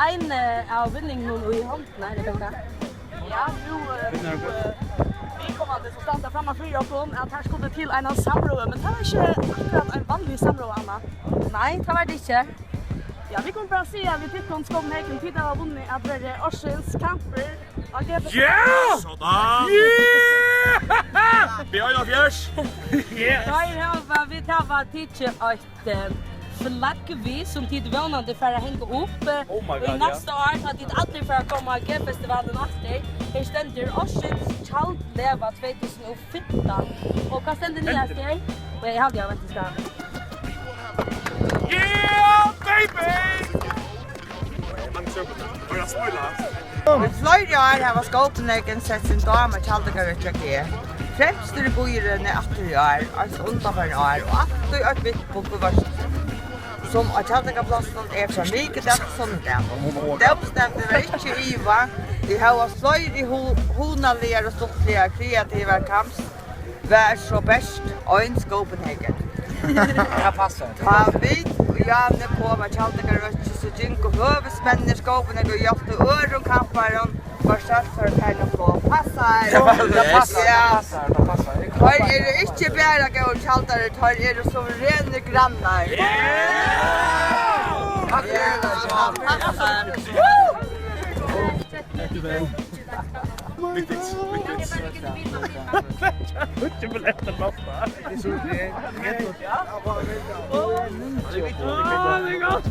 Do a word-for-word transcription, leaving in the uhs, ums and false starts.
Ein, eh, av vinningunum í hondini, er tað tað? Ja, nú, eh, nú, eh, viðkomandi sum standa framman fyri okkum, at her skuldi til ein samrøða, men tað var ikki akkurát ein vanlig samrøða, Anna. Nei, tað var tað ikki. Ja, vit kunnu bara siga við tykkum, Skopun Hagen, tit hava vunnið at vera ársins kampur á G P. Yeah! Sådan! Yeah! B einoghalvfjerds! Yes! Teir hava, vit hava tikið eitt, eh, flagg við, sum tit vónandi fara at hanga upp, eh, Oh my í God, næsta ja. Ár, tá tit allir fara at koma á G-festivalin aftur. Her stendur Ársins tjaldlegur tvey túsund og fimtan. Og hvat stendur niðast her? Og eg haldi, eg veit, eg skal. Yeah, baby! Í fleiri ár hava Skopun Hagen sett sín dám á tjaldleikarar hjá G. Fremstur í býruni aftur í ár, eins og undanfarin ár, og altíð eitt viðburðarvørslu, sum á tjaldleikaplássinum er frá mikudag til sunnudag. Dómsnevndin var ikki ivað, ið hóast fleiri hu-, hugnaligar og stuttligar kreativar kamps var so bert ein Skopun Hagen. Tað passar. Tá vit og Jane koma á tjaldleikarar, so gingu høvuðsmenninir Skopun Hagen og hjálptu øðrum kamparum, var sjálvsagt teir nokk og passar. Tað passar, tað passar, tað passar. Teir eru ikki bara góðir tjaldarar, teir eru suverenir grannar. Yeah! Takk fyri. Ja, tað passar. Viktigt, viktigt. Ikki billettar lofta. Á, tað er gott.